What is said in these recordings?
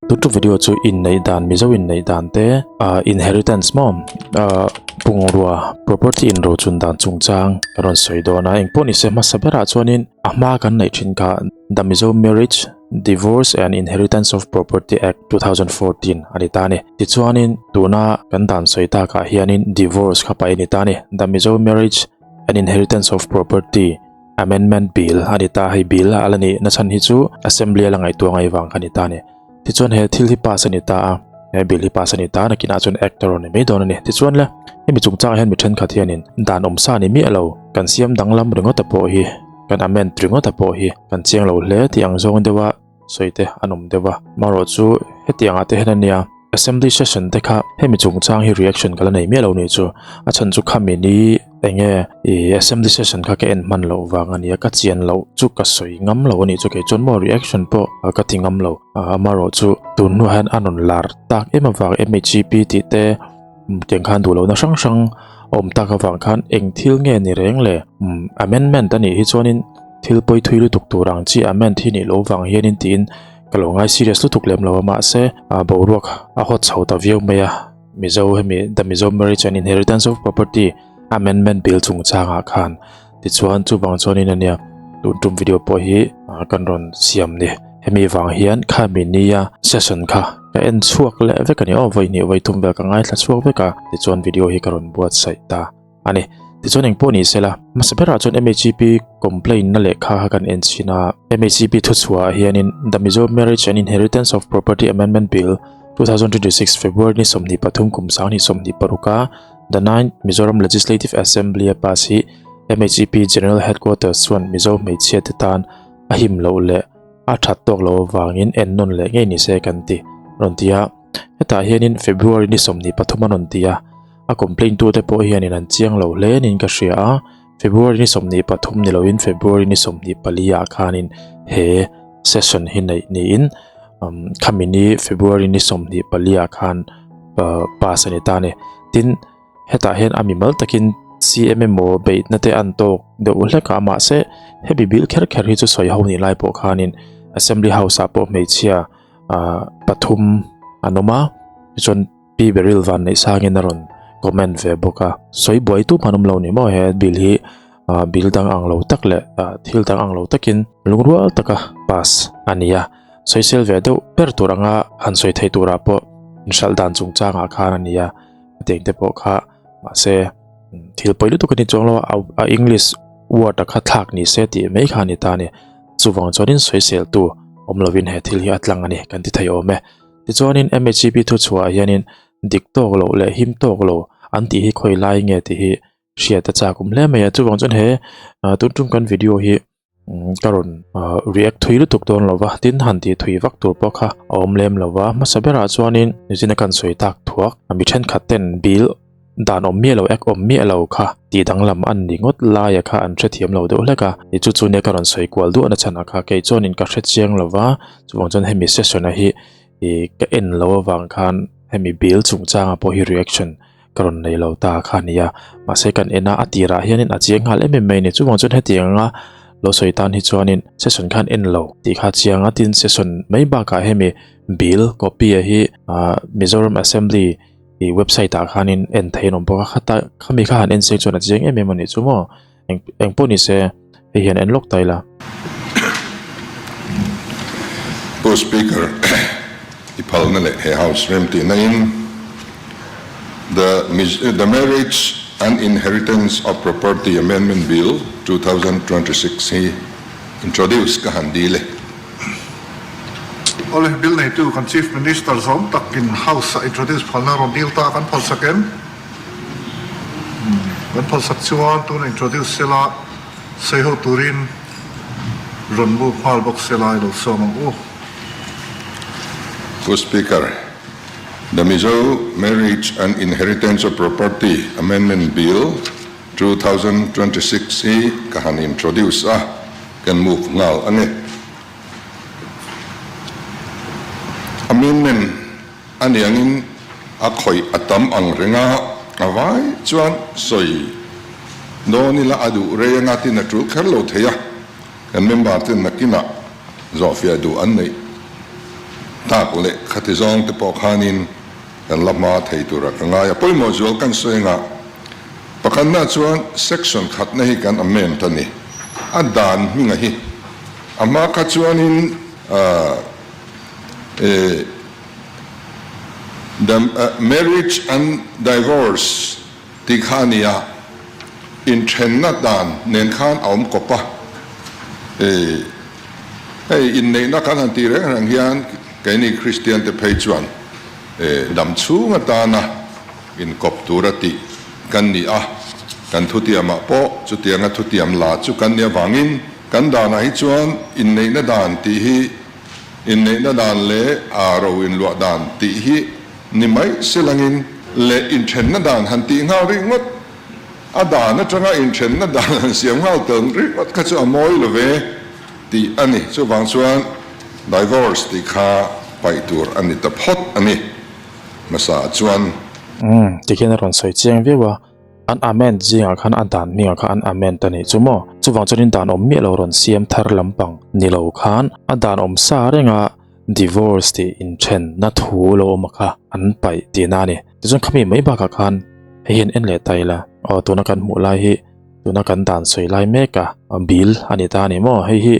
Tun video chu inneih dan Mizo inneih dan te ah inheritance maw ah bungrua property in rochun dan chungchang ka rawn sawi dawn a engpawh nise hmasa berah chuanin a hma kan neih thin kha the Mizo marriage Divorce and Inheritance of Property Act 2014 a ni ta a ni. Tichuanin tuna kan dan sawi takah hianin divorce kha paih a ni ta a ni. The Mizo Marriage and Inheritance of Property Amendment Bill a ni ta. Hei bill a la nih nachhan hi chu Assembly a la ngaihtuah ngai vang kha a ni ta a ni. Tichuan he thil hi pass a ni ta a, he bill hi pass a ni ta a, nakinah chuan Act a rawn ni mai dawn a ni. Tichuan le hemi chungchangah hian mi thenkhat hianin dan awmsa ni miah lo kan siam danglam ringawt a pawh hi Kan amend ringawt a pawh hi kan chiang lo hle tih ang zawng deuha sawi te an awm deuh a. Marawh chu hetiangah te hian a nia, Assembly session te kha hemi chungchang hi reaction ka la nei miah lo nih chu. A chhan chu khami ni enge ih assembly session kha ka en hman loh vang a nia, ka chian loh chu ka sawi ngam lo a nih chu kei chuan maw reaction pawh ka ti ngam lo. Amarawh chu tun hnuah hian a rawn lar tak em avang MHP tih te Tiang khan duh lohna hrang hrang a awm tak avang khan eng thil nge ni reng le? Umm amendment a nih hi chuanin thil pawi thui lutuk tur ang chi amend hi nih loh vang hianin tiin ka lo ngai serious lutuk lem lo a mahse ah boruak a hawt chho ta viau mai a Mizo hemi the Mizo Marriage and Inheritance of Property Amendment Bill chungchangah khan tichuan chuvang chuanin a nia tun tum video pawh hi kan rawn siam ni hemi vang hian khami nia session kha ka en chhuak leh vek a ni aw vawi hnih vawi thum vel ka ngaithla chhuak vek a tichuan video hi ka rawn buatsaih ta a ni tichuan engpawh ni sela hmasa berah chuan M_H_P complaint na lehkha kha kan en chhin a M_H_P thuchhuah ah hianin the Mizo Marriage and Inheritance of Property Amendment Bill 2026 February ni 23 kum 2026 a The Ninth Mizoram Legislative Assembly a pass hi MHEP General Headquarters chuan Mizo hmeichhia te tan a him loh leh a that tawk loh avangin en nawn leh ngei ni se kan ti rawn ti a. Hetah hianin February ni 23 a rawn ti a, a complaint tute pawh hianin an chiang lo hle niin ka hria a, February ni 23 ni loin February ni 24 ah khanin he session hi neih niin khami ni February ni 24 ah khan pass a ni ta a ni. Tin, hetah hian a mimal takin CM emaw beihna te an tawk deuh hlek a, mahse hemi bil kher kher hi chu sawi ho nih lai pawh khanin Assembly House ah pawh hmeichhia pathum an awm a, tichuan Pi Beryl van neih sangin a rawn comment ve bawk a, sawi buai tu hman awm lo ni maw he bill hi bill dang ang lo tak leh thil dang ang lo takin lungrual taka pass a ni a, sawisel ve deuh ber tur anga han sawi theih turah pawh inhralh dan chungchangah khan a ni a, hetiang te pawh kha mahse thil pawi lutuk a ni chuang lo a, a English word a kha thlak ni se tih mai kha a ni ta a ni, chuvang chuanin sawisel tu awm lovin he thil hi a tlang a ni kan ti thei awm e. Tichuanin MHCP thuchhuah ah hianin dik tawk loh leh him tawk lo an tih hi khawi lai nge tih hi hriat a chak awm hle mai a. Chuvang chuan he tun tum kan video hi ka rawn react thui lutuk dawn lo va, tin han tih thui vak tur pawh kha a awm lem lo va. Hmasa berah chuanin Nizina kan sawi tak thuak mi thenkhat ten bill Dan awm miah lo ek awm miah lo kha tih danglam an ni ngawt laia kha an hrethiam lo deuh hlek a, ni chu chu nia ka rawn sawi kual duah na chhan ah kha kei chuanin ka hre chiang lo va, chuvang chuan hemi session a hi ih ka en lo avang khan hemi bill chungchanga pawh hi reaction ka rawn nei lo ta kha a ni a, mahse kan en a a tirah hianin a chiang nghal em em mai a ni, chuvang chuan hetiang anga lo sawi tan hi chuanin session khan en lo tih kha a chiang a, tin session mai bakah hemi bill copy a hi ah Mizoram Assembly I website ah khanin en thei an awm bawk a khata khami kha han en se chuan a chiang em em a nih chu maw eng eng pawh ni se hei hian en lawk ta ila. Pu Speaker, i phalna leh he House remtihna in The The Marriage and Inheritance of Property Amendment Bill 2026 hi introduce ka han dil e. Awle, bill neitu kan Chief Minister zawm takin House a introduce phalna rawn dil ta kan phalsak em? Kan phalsak chuan tuna introduce sela sawi ho turin rawn move nghal bawk sela i lo sawm ang u. Pu Speaker, The Mizo Marriage and Inheritance of Property Amendment Bill 2026 hi ka han introduce a, kan move nghal a ni. Amendment a ni angin a khawih a tam ang reng a, a vai chuan sawi dawn ila a duh rei anga tin a tul kher lo thei a, kan member ten nakinah zawhfiah duh an neih. tak leh khati zawng te pawh khanin kan la hma thei tura ka ngai a. Pawimawh zual kan sawi angah pakhatna chuan section khatna hi kan amend a ni. A dan hminga hi a hma kha chuanin the marriage and divorce tih kha a ni a, inthenna dan nen khan a awm kawp a. Hei inneihna kan han tih reng reng hian keini Kristian te phei chuan dam chhung atana inkawp tura tih kan ni a, kan thutiamah pawh chutianga thutiam la chu kan nih avangin kan danah hi chuan inneihna dan tih hi Inneihna dan leh a ro inluah dan tih hi ni mai silangin leh inthenna dan han tih nghal rih ngawt, a dan atanga inthenna dan han siam nghal tel rih ngawt kha chu a mawi lo ve tih a ni. Chuvang chuan divorce tih kha paih tur a ni ta phawt a ni hmasa chuan. Umm, tikhian a rawn sawi chiang viau a. An amend zingah khan a dan hmingah kha an amend a nih chu maw? Chuvang chuanin dan awm miah lo rawn siam thar lampang ni lo khan a dan awm sa renga divorce tih inthenna thu lo awm a kha an paih tihna a ni. Tichuan khami mai bakah khan hei hian en leh ta ila aw tuna kan hmuh lai hi tuna kan dan sawi lai mek a bill a ni ta a ni maw? Hei hi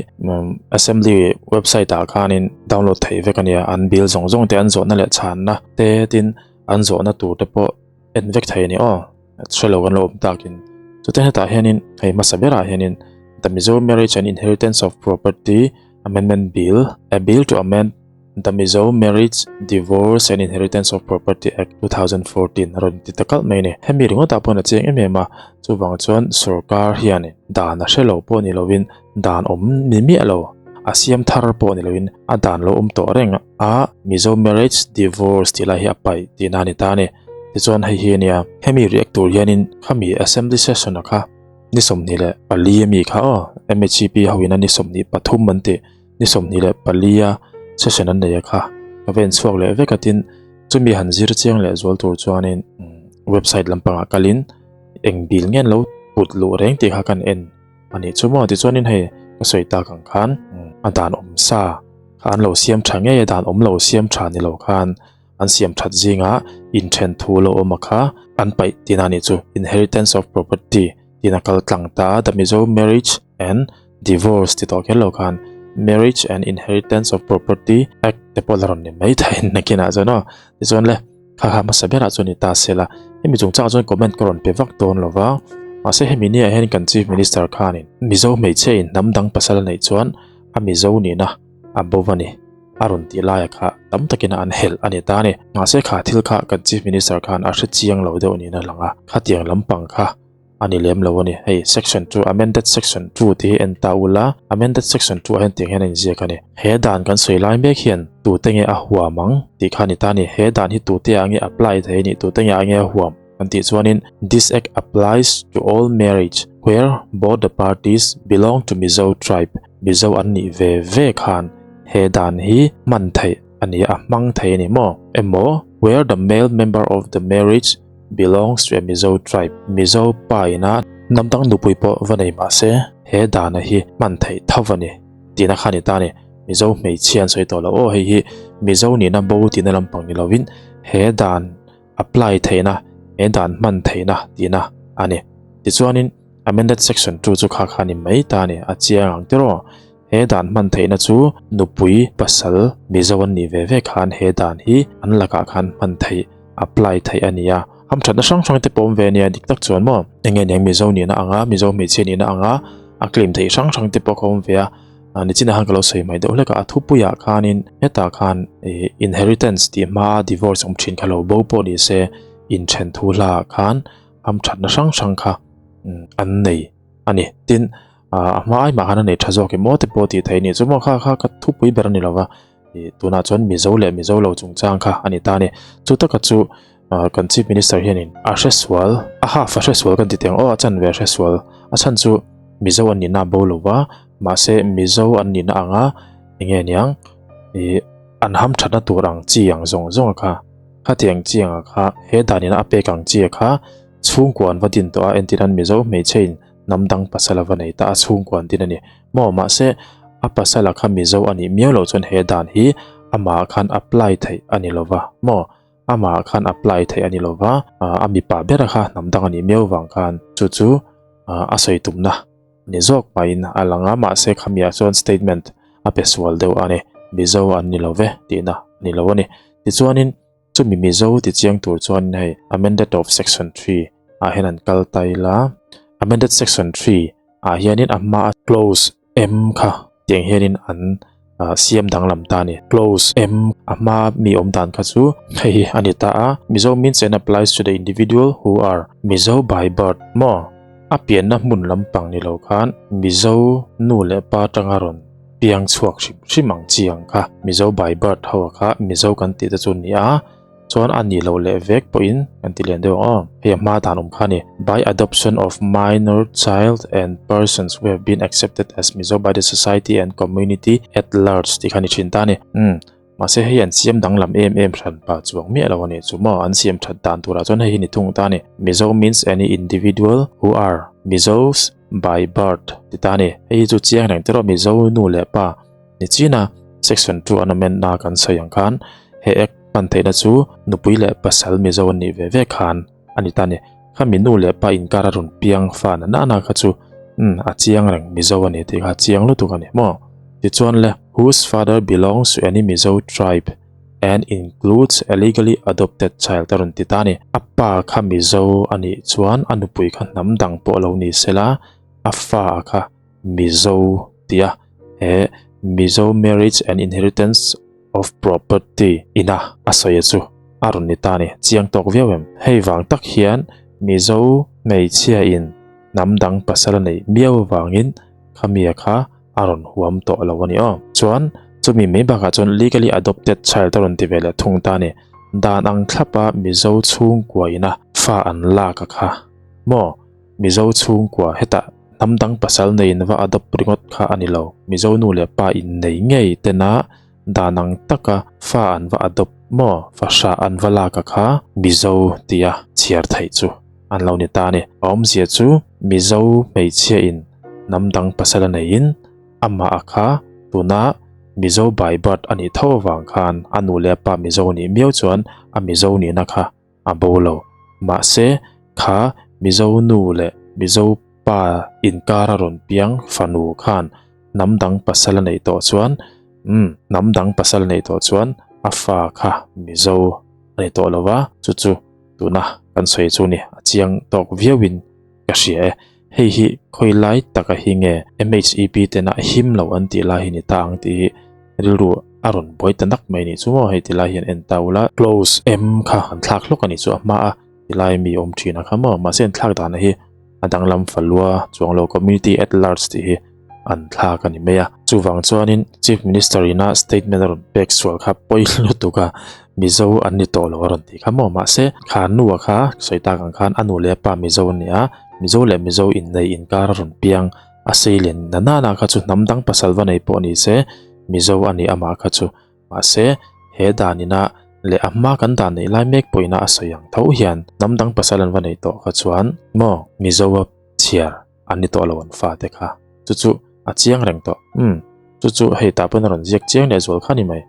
assembly website ah khanin download theih vek a nia an bill zawng zawng te an zawhna leh chhanna te tin an zawhna tur te pawh en vek thei a ni aw hre lo kan lo awm takin chutah hetah hianin hei hmasa berah hianin the Mizo Marriage and Inheritance of Property Amendment Bill a bill to amend the Mizo Marriage Divorce and Inheritance of Property Act 2014 a rawn ti ta kalh mai a ni hemi ringawtah pawhin a chiang em em a chuvang chuan sorkar hianin dan a hre lo pawh ni lovin dan awm ni miah lo a siam thar pawh ni lovin a dan lo awm tawh reng a Mizo Marriage Divorce tih lai hi a paih tihna a ni ta a ni. Tichuan hei hi a nia, hemi react tur hianin khami Assembly Session-a kha ni 24 ami kha aw, MHCP hoin a ni 23 an tih, ni 24 a session an nei a kha ka va inchhuak leh vek a tin chumi han zir chiang leh zual tur chuanin website lampangah kalin eng bil nge an lo put luh reng tih kha kan en a nih chu maw tichuanin hei ka sawi tak ang khan a dan awm sa kha an lo siam tha ngei a dan awm lo siam tha ni lo khan an siam that zinga inthen thu lo awm a kha an paih tina nih chu inheritance of property tina kal tlang ta the Mizo marriage and divorce ti tawh kher lo khan marriage and inheritance of property act te pawh la rawn ni mai thei nakinah chuan aw tichuan le kha kha hmasa berah chuan ni ta sela hemi chungchangah chuan comment ka rawn pe vak dawn lo va mahse hemi niah hian kan chief minister khanin Mizo hmeichhia in hnam dang pasal a neih chuan a Mizo nihna a bo va ni a rawn tih laia kha tam takin an helh a ni ta a ni mahse kha thil kha kan chief minister khan a hre chiang lo deuh niin a lang a khatiang lampang kha a ni lem lo a ni hei section 2 amended section 2 tih hi en ta ula amended section 2 ah hian tiang hian a inziak a ni he dan kan sawi lai mek hian tute nge a huam ang tih kha a ni ta a ni he dan hi tute ah nge apply thei a nih tute nge ah nge a huam kan tih chuanin this act applies to all marriage where both the parties belong to Mizo tribe Mizo an nih ve ve khan he dan hi hman theih a ni a hmang thei a ni maw emaw where the male member of the marriage belongs to a Mizo tribe, Mizo pa ina hnam dang nupui pawh va nei mah se he dana hi hman theih tho a ni tihna kha a ni ta a ni. Mizo hmeichhia an sawi tawh lo aw hei hi Mizo nihna bo tihna lampang ni lovin he dan apply theihna he dan hman theihna tihna a ni. Tichuanin amended section 2 chu kha kha a ni mai ta a ni a chiang ang tiraw. He dan hman theihna chu nupui pasal Mizo an nih ve ve khan he dan hi an lakah khan hman theih, apply theih a ni a. Hamthatna hrang hrang te pawh awm ve a nia dik tak chuan maw? Enge niang Mizo nihna anga Mizo hmeichhia nihna anga a claim theih hrang hrang te pawh kha awm ve a. Nichina khan ka lo sawi mai deuh hlek a, a thupuiah khanin hetah khan inheritance tih hmaa divorce awm thin kha lo bo pawh ni se inthen thu hlaah khan hamthatna hrang hrang kha an nei a ni. Tin, a hma ai mah khan a nei tha zawk em aw te pawh tih theih a ni chu maw kha kha ka thupui ber a ni lova ih tunah chuan mizo leh mizo lo chungchang kha a ni ta a ni chu taka chu kan chief minister hianin a hresual a half a hresual kan ti teh ang aw a chanve a hresual a chhan chu mizo an nihna a bo lova mahse mizo an nihna anga enge niang ih an ham thatna tur ang chi ang zawng zawng a kha khatiang chi anga kha he danin a pek ang chi a kha chhungkua an va din tawh a entir an mizo hmeichhe in Hnam dang pasal a va nei ta a chhungkua an din a ni. Maw mahse a pasala kha Mizo a nih miau loh chuan he dan hi amah khan apply theih a ni lova maw amah khan apply theih a ni lova a mipa bera kha hnam dang a nih miau vang khan chu chu a sawi tumna ni zawk mahin a lang a mahse khamiah chuan statement a pe sual deuh a ni Mizo an ni lo ve tihna a ni lo a ni tichuanin chumi Mizo ti chiang tur chuan hei amended of section 3 ah hian an kal ta ila amended section 3 ah hianin a hma a clause M kha tiang hianin an siam danglam ta a ni. Clause M a hma mi awm dan kha chu hei hi a ni ta a, Mizo means and applies to the individual who are Mizo by birth maw? A pianna hmun lampang ni lo khan Mizo nu leh pa atanga rawn piang chhuak hrim hrim ang chi ang kha Mizo by birth ho a kha Mizo kan tih te chu a ni a. Chuan a nih loh leh vek pawhin kan ti lian deuh ang aw. Hei a hma dan awm kha a ni. By adoption of minor child and persons who have been accepted as Mizo by the society and community at large tih kha a ni thin ta a ni. Umm. Mahse hei an siam danglam em em hran pah chuang miah lo a nih chu maw. An siam that dan turah chuan hei hi ni thung ta a ni. Mizo means any individual who are Mizos by birth ti ta a ni. Hei hi chu chiang reng tiraw Mizo nu leh pa ni china section 2 an amend na kan sawi ang khan he act hman theihna chu nupui leh pasal Mizo an nih ve ve khan a ni ta a ni. Khami nu leh pa inkar a rawn piang fa na nana kha chu umm a chiang reng Mizo a ni tih kha a chiang lutuk a ni maw. Tichuan le whose father belongs to any Mizo tribe and includes a legally adopted child a rawn ti ta a ni. A pa kha Mizo a nih chuan a nupui kha hnam dang pawh lo ni sela a fa kha Mizo tia he Mizo Marriage and Inheritance of Property ina a sawi chu a rawn ni ta a ni. Chiang tawk viau em? Hei vang tak hian Mizo hmeichhia in hnam dang pasal a neih miau vangin khamia kha a rawn huam tawh lo a ni aw. Chuan chumi mai bakah chuan legally adopted child a rawn ti ve leh thung ta a ni. Dan ang thlapa Mizo chhungkua ina fa an lak a kha maw? Mizo chhungkua hetah hnam dang pasal neiin va adopt ringawt kha a ni lo. Mizo nu leh pa innei ngei tena dan ang taka fa an va adopt maw fahrah an va lak a kha Mizo tia chhiar theih chu an lo ni ta a ni. A awmzia chu Mizo hmeichhia in hnam dang pasal a neiin amah a kha tuna Mizo by birth a nih tho avang khan a nu leh a pa Mizo nih miau chuan a Mizo nihna kha a bo lo. Mahse, kha Mizo nu leh Mizo pa inkar a rawn piang fanu khan hnam dang pasal a neih tawh chuan, umm, hnam dang pasal a neih tawh chuan a fa kha Mizo a ni tawh lo va, chu chu tuna kan sawi chu ni, a chiang tawk viauin ka hria e. Hei hi khawi lai taka hi nge MHEP tena him lo an tih lai hi ni ta ang tih hi rilru a rawn buai ta nak mai nih chu maw hei ti lai hian en ta ula clause M kha an thlak hlawk a nih chu a hma a ti lai mi awm thin a kha maw mahse an thlak dan hi a danglam falua chuang lo community at large tih hi an thlak a ni mai a chuvang chuanin chief minister ina statement a rawn pek sual kha pawi lutuk a Mizo an ni tawh lo a rawn tih kha maw mahse kha nua kha sawi tak ang khan a nu leh a pa Mizo an ni a Mizo leh Mizo innei inkar a rawn piang a sei len na nana kha chu hnam dang pasal va nei pawh ni se Mizo a ni amah kha chu mahse he dan ina leh a hma kan dan neih lai mek pawhina a sawi ang tho hian hnam dang pasal an va neih tawh kha chuan maw Mizo a chhiar an ni tawh lo an fate kha chu chu a chiang reng tawh umm chu chu hei tah pawn a rawn ziak chiang leh zual kha ni mai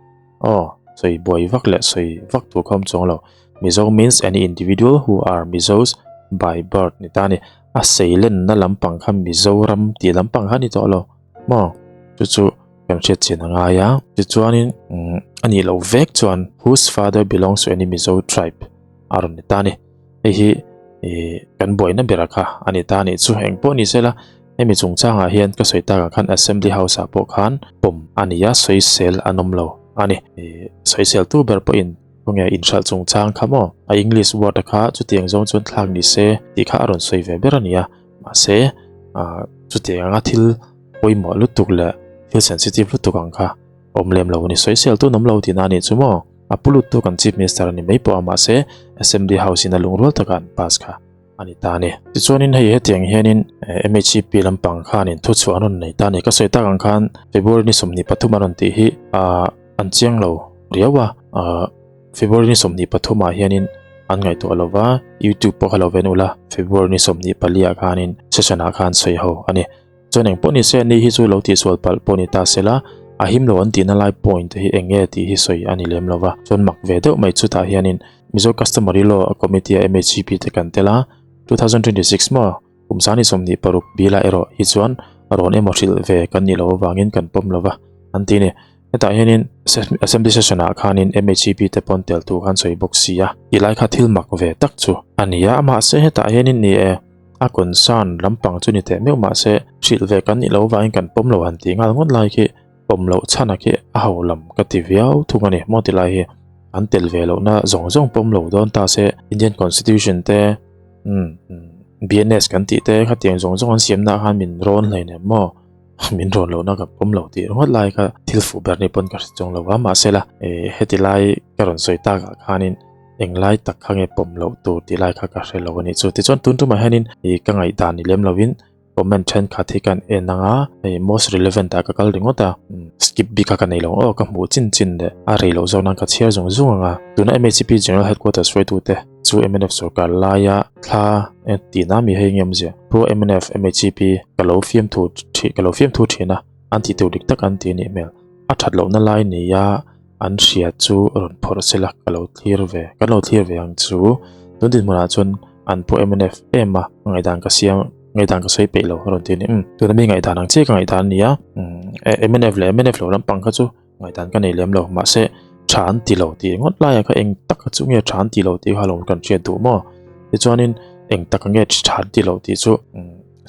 aw sawi buai vak leh sawi vak tur kha awm chuang lo Mizo means any individual who are Mizos by birth ni ta a ni a sei lenna lampang kha Mizoram tih lampang kha a ni tawh lo maw chu chu kan hriat chian a ngai a tichuanin umm a nih loh vek chuan whose father belongs to any Mizo tribe a rawn ni ta a ni. Hei hi ih kan buaina ber a kha a ni ta a nih chu eng pawh ni sela hemi chungchangah hian ka sawi takah khan assembly house ah pawh khan pawm a ni a sawisel an awm lo a ni ih sawisel tu ber pawhin khawnge inhralh chungchang kha maw a english word a kha chutiang zawng chuan thlak ni se tih kha a rawn sawi ve ber a ni a mahse ah chutiang anga thil pawimawh lutuk leh thil sensitive lutuk ang kha awm lem lo a ni sawisel tu an awm lo tihna a nih chu maw. A pu lut tu kan Chief Minister a ni mai pawh a mahse Assembly House in a lungrual taka an pass kha a ni ta a ni. Tichuanin hei hetiang hianin MHEP lampang khanin thuchhuah an rawn nei ta a ni. Ka sawi tak ang khan February ni 23 a rawn tih hi an chiang lo riau a, February ni 23 ah hianin an ngaihtuah lo va, YouTube pawh kha lo ven ula February ni 24 ah khanin session ah khan sawi ho a ni. Chuan engpawh ni se ni hi chu lo tihsual palh pawh ni ta sela A him lo an tihna lai point te hi eng nge tih hi sawi a ni lem lo va. Chuan mak ve deuh mai chutah hianin Mizo Customary Law Committee a MHCP te kan tel a, 2026 maw kum sani 26 bilah erawh hi chuan rawn emaw hrilh ve kan nih loh avangin kan pawm lo va an ti a ni. Hetah hianin Assembly Session ah khanin MHCP te pawn tel tur khan sawi bawk si a, ti lai kha thil mak ve tak chu a ni a, mahse hetah hianin ni e a concern lampang chu ni teh meuh mahse hrilh ve kan nih loh avangin kan pawm lo han tih nghal ngawt lai khi pawm loh chhan a khi a ho lam ka ti viau thung a ni maw ti lai hi an tel ve lohna zawng zawng pawm lo dawn ta se Indian Constitution te umm BNS kan tih te khatiang zawng zawng an siam na khan min rawn hleinem maw. Min rawn lohna ka pawm lo tih ringawt lai kha thil fuh ber ni pawn ka hre chuang lo a, mahse la heti lai ka rawn sawi takah khanin englai tak kha nge pawm loh tur tih lai kha ka hre lo a nih chu. Tichuan tun tumah hianin ih ka ngaihdan ni lem lovin comment thenkhat hi kan en ang a, hei most relevant ah ka kal ringawt a, skip bik kha ka nei lo aw ka hmuh chin chin leh a rei loh zawk nan ka chhiar zung zung ang a. Tuna MHP General Headquarters hruaitute chu mnf sorkar laia thla tihna mi hei nge awmzia? Pro mnf MHP ka lo fiamthu thi ka lo fiamthu thin a, an tih tur dik tak an ti a nih hmel. A that lohna lai nia an hria chu rawn phawrh sela ka lo thlir ve kan lo thlir ve ang chu. Tun dinhmunah chuan an pro mnf em a, ngaihdan ka siam ngaihdan ka sawi peih lo a rawn ti a ni. Umm tuna mi ngaihdan ang chiah ka ngaihdan a ni a, umm mnf leh mnf lo lampang kha chu Ngaihdan ka nei lem lo, mahse tha an ti lo tih ngawt laia kha eng tak chu nge tha an ti lo tih kha lo kan hriat duh maw? Tichuanin eng tak nge tha an ti lo tih chu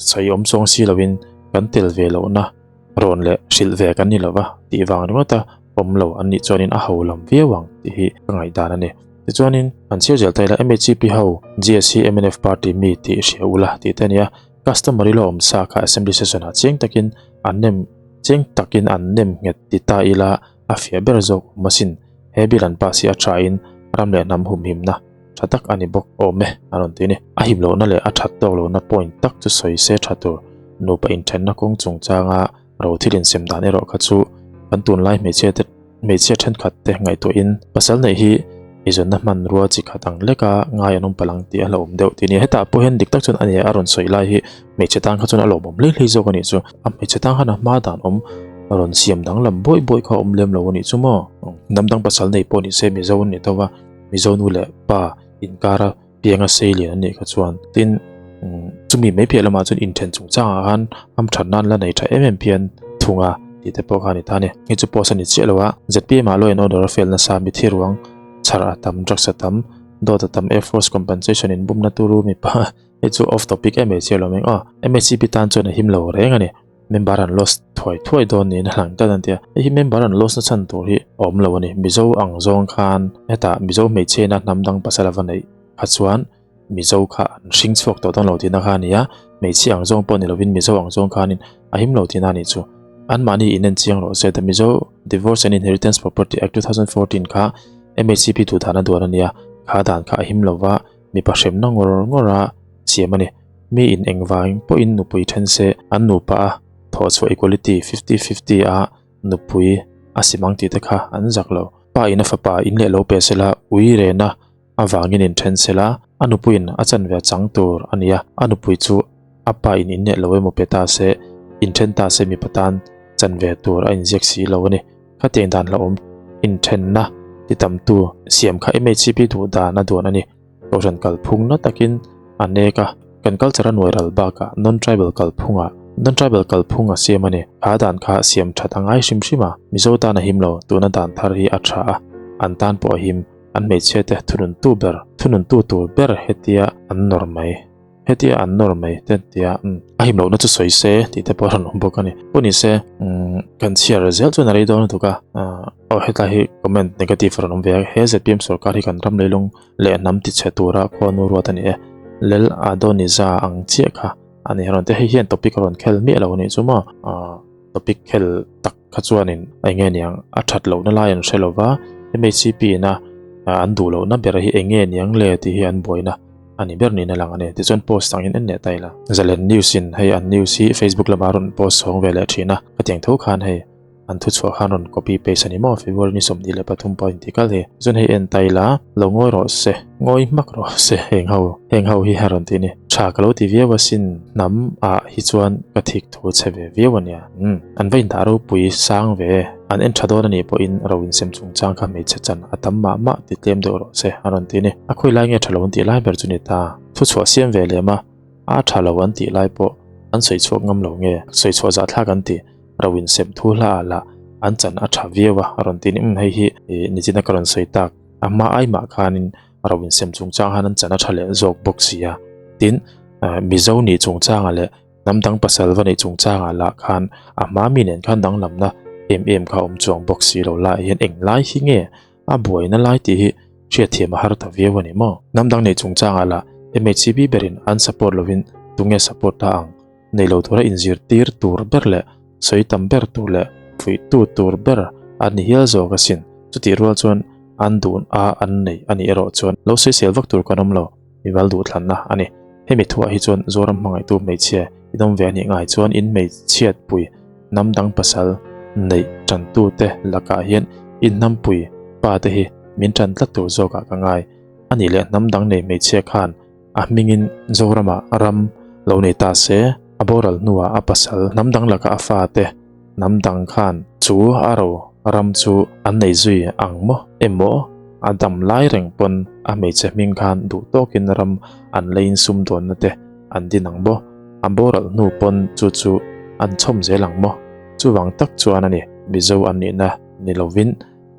sawi awm chuang si loin kan tel ve lohna rawn leh hrilh ve kan ni lo va tih vang ringawt a awm lo an nih chuanin a ho lam viau ang tih hi ka ngaihdan a ni. Tichuanin an chhiar zel ta ila MHCP ho GS hi mnf party mi tih hria ula tih te a ni a, customer ilo awm sa kha assembly session ah chiang takin an nem Cheng takin an nem nghet ti ta ila a fiah ber zawk awm asin. He bill an pass hi a thain ram leh hnam humhimna tha tak a ni bawk awm e a rawn ti a ni. A him lohna leh a that tawk lohna point tak chu sawi se tha tur. Nupa inthenna kawng chungchanga ro thil insem dan erawh kha chu kan tunlai hmeichhia te Hmeichhia thenkhat te ngaihtuahin pasal neih hi eizawnna hmanrua chi khat ang leka ngai an awm palh ang tih a hlauhawm deuh tih a ni a. Hetah pawh hian dik tak chuan a nia a rawn sawi lai hi hmeichhe tan kha chuan a lawmawm hlei hlei zawk a nih chu. A hmeichhe tan khan a hma dan awm rawn siam danglam buai buai kha a awm lem lo a nih chu maw. Hnam dang pasal nei pawh ni se Mizo an ni tho va, Mizo nu leh pa inkara pianga sei lian an nih kha chuan tin chumi mai piah lamah chuan inthen chungchangah khan hamthat nan la nei tha em em phian thung a tih te pawh kha a ni ta a ni. Hei chu post a ni chiah lo a, zpm ah law and order a fail nasa mi thi ruang chhar a tam, drugs a tam, dawt a tam, air force compensation in bumna turu mipa hei chu off topic em em chiah lo mai aw. MHCP tan chuan a him lo reng a ni. Member an lost thuai thuai dawn niin a lang tlat an ti a, hei hi member an lost na chhan tur hi a awm lo a ni. Mizo ang zawng khan hetah Mizo hmeichhia ina hnam dang pasal a va neih kha chuan Mizo kha an hring chhuak tawh dawn lo tihna kha a ni a, hmeichhia ang zawng pawh ni lovin Mizo ang zawng khanin a him lo tihna a nih chu. Anmahni inen chiang rawh se The Mizo Divorce and Inheritance Property Act 2014 kha MHCP duhdan a duan a ni a, kha dan kha a him lova mipa hremna ngawr ngawr a siam a ni. Mi in engvang pawhin nupui then se an nupa a thawhchhuah equality 50-50 a nupui a sim ang tih te kha an zak lo. Pa in a fapa in leh lo pe sela ui rena avangin in then sela a nupuiin a chanve a chang tur a ni a, a nupui chu a pa in in leh lo emaw pe ta se in then ta se mipa tan chanve tur a inziak si lo a ni. Khatiang dan hlauhawm inthenna ti tamtu siam kha MHCP duh dan a duan a ni. Kohhran kalphung na takin a nek a, kan culture a nuai ral bakah non-tribal kalphungah non-tribal kalphung a siam a ni. Kha dan kha siam that a ngai hrim hrim a, Mizo tan a him lo, tuna dan thar hi a tha a, an tan pawh a him, an hmeichhia te thununtu ber, thununtu tur ber hetia an nawr mai. Hetia an nawr mai te tia a him lohna chu sawi se tih te pawh a rawn awm bawk a ni. Pawh ni se kan chhiar zel chuan a rei dawn lutuk a, aw hetlai hi comment negative a rawn awm ve a, he zpm sorkar hi kan ram leilung leh hnam ti chhe tura khuanu ruat a ni e, Lel Adoniza ang chiah kha a ni a rawn ti a, hei hian topic a rawn khel miah lo a nih chu maw, topic khel tak kha chuanin eng nge niang a that lohna lai an hre lova, MHCP ina an duh lohna ber hi eng nge niang le tih hi an buaina. A ni ber niin a lang a ni. Tichuan post angin en leh ta ila. Zalen News in hei an news hi Facebook lamah rawn post chhawng ve leh thin a. Khatiang tho khan hei an thuchhuah khan rawn copy paste a ni maw February ni 23 pawh a inti kal hi. Tichuan hei en ta ila lo ngawi rawh se, ngawi hmak rawh se heng ho, heng ho hi a rawn ti a ni. Tha ka lo ti viau asin hnam ah hi chuan ka thik thu chhe ve viau a nia. Umm an va indah ropui sang ve. An en tha dawn a nih pawhin ro insem chungchang kha hmeichhe chan a tam mah mah ti tlem deuh rawh se a rawn ti a ni. A khawi lai nge tha lo an tih lai ber chu ni ta. Thuchhuah siam ve lem a, a tha lo an tih lai pawh an sawi chhuak ngam lo nge sawi chhuah zah thlak an ti. Ro insem thu hla ah lah an chan a tha viau a a rawn ti a ni. Umm hei hi nichina ka rawn sawi tak a hma ai mah khanin ro insem chungchang han an chan a tha leh zawk bawk si a. Tin, Mizo nih chungchangah leh Hnam dang pasal va neih chungchangah lah khan a hma mi nen khan danglamna em em kha awm chuang bawk si lo lai hian eng lai hi nge a buaina lai tih hi hriatthiam a har ta viau a ni maw? Hnam dang neih chungchangah lah MHCB berin an support lovin tunge support ta ang? Nei lo tura inzirtir tur ber leh sawi tam ber tur leh fuihtu tur ber an ni hial zawk asin. Chutih rual chuan an dun a an nei a nih erawh chuan lo sawisel vak tur kan awm lo. Mimal duhthlanna a ni. Hemi thuah hi chuan Zoram hmangaihtu hmeichhia i dawm ve a nih ngai chuan in hmeichhiatpui hnam dang pasal neih tantute lakah hian in hnampui pa te hi min tan tlat tur zawkah ka ngai. A nih leh hnam dang nei hmeichhia khan a hmingin Zoramah ram lo nei ta se, a boral hnuah a pasal hnam dang lakah a fate hnam dang khan chu a ro ram chu an nei zui ang maw emaw a dam lai reng pawn a hmeichhe hming khan duh tawkin ram an leiin sumdawnna te an din ang maw a boral hnu pawn chu chu an chhawm zel ang maw chuvang tak chuan a ni Mizo an nihna ni lovin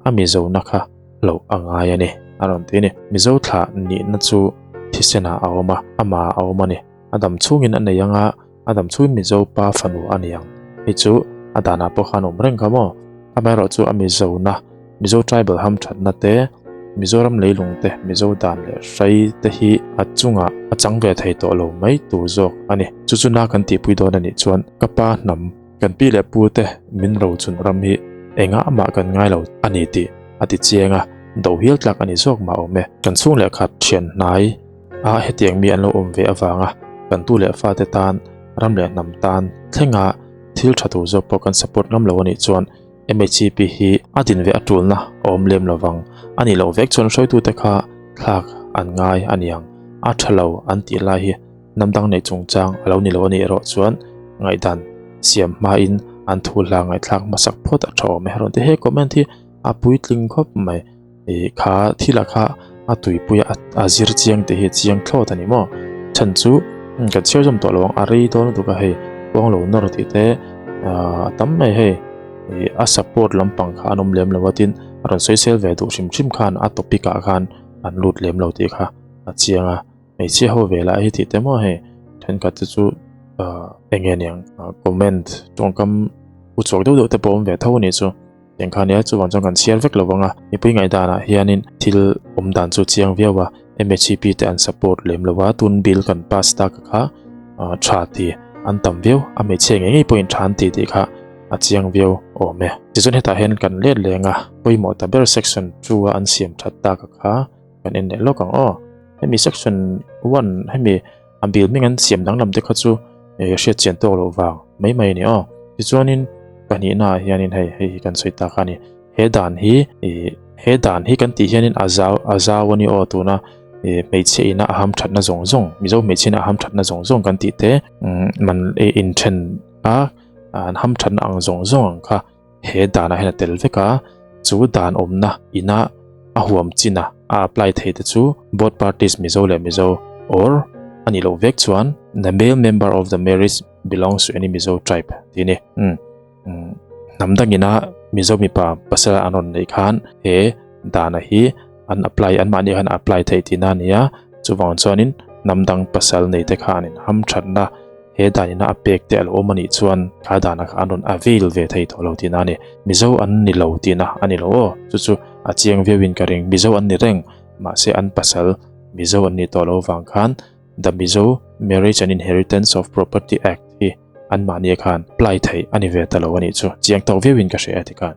a Mizona kha hlauh a ngai a ni a rawn ti a ni Mizo thlah nihna chu thisenah a awm a amah a awm a ni a dam chhungin a nei anga A dam chhungin Mizo pa fanu a ni ang. Hei chu a danah pawh khan awm reng kha maw? Amaherawh chu a Mizo-na, Mizo tribal hamthatna te, Mizoram leilung te, Mizo dan leh hrai te hi a chungah a chang ve thei tawh lo mai tur zawk a ni. Chu chu na kan tihpui dawn a nih chuan ka pa hnam, kan pi leh pu te min rochun ram hi engah mah kan ngai lo a ni tih a ti chiang a, do hial tlak a ni zawk mah awm e. Kan chhung leh khat thian hnai A hetiang mi an lo awm ve avanga kan tu leh fate tan, ram leh hnam tan thlenga thil tha tur zawk pawh kan support ngam lo a nih chuan MHCP hi a din ve a tulna a awm lem lo vang. A nih loh vek chuan hruaitute kha thlak an ngai a niang. A tha lo an tih lai hi hnam dang neih chungchang a lo ni lo a nih erawh chuan ngaihdan siam hmain an thu hla ngaihthlak hmasak phawt a tha awm e. Rawn ti he comment hi a puitling khawp mai. Ih kha thil ah kha a tuipui a a zir chiang tih hi a chiang thlawt a ni maw chhan chu kan chhiar zawm tawh lo ang a rei dawn lutuk a hei kawng lo nawr tih te ah a tam mai hei ih a support lampang kha an awm lem lo a tin a rawn sawi sel ve duh hrim hrim khan a topic ah khan an lut lem lo tih kha a chiang a hmeichhia ho ve lah hi tih te maw hei thenkhat te chu ah eng nge niang comment tawngkam uchuak deuh deuh te pawh awm ve tho a nih chu. Engkha nia chuvang chuan kan chhiar vek lo vang a, mipui ngaihdanah hianin thil awm dan chu chiang viau a, MHCP te an support lem lo a, tun bill kan pass tak kha tha ti an tam viau, a hmeichhia ngei ngei pawhin tha an ti tih kha a chiang viau awm e. Tichuan hetah hian kan let leng a, pawimawh ta ber section 2 a an siam that tak kha kan en leh lawk ang aw. Hemi section 1 hemi a bill hming an siam danglam te kha chu hriat chian tawk loh vang mai mai a ni aw. Tichuanin pahnihna ah hianin hei hei hi kan sawi tak a ni. He dan hi ih he dan hi kan tih hianin a zau a zau a ni aw tuna ih hmeichhe ina a ham thatna zawng zawng Mizo hmeichhe ina a ham thatna zawng zawng kan tih te man ih inthen a an ham thatna ang zawng zawng ang kha He danah hian a tel vek a, chu dan awmna ina a huam china a apply thei te chu both parties Mizo leh Mizo or a nih loh vek chuan the male member of the marriage belongs to any Mizo tribe tih a ni. Umm hnam dangina Mizo mipa pasal an rawn neih khan he dana hi an apply anmahni khan a apply theih tihna a ni a, chuvang chuanin hnam dang pasal nei te kha an inham thatna He dan ina a pek te a lo awm a nih chuan kha danah kha an rawn avail ve thei tawh lo tihna a ni. Mizo an ni lo tihna a ni lo aw. Chu chu a chiang viauin ka ring. Mizo an ni reng mahse an pasal Mizo an nih tawh lo vang khan The Mizo Marriage and Inheritance of Property Act hi anmahni khan apply theih a ni ve ta lo a nih chu. Chiang tawk viauin ka hria e tikhan.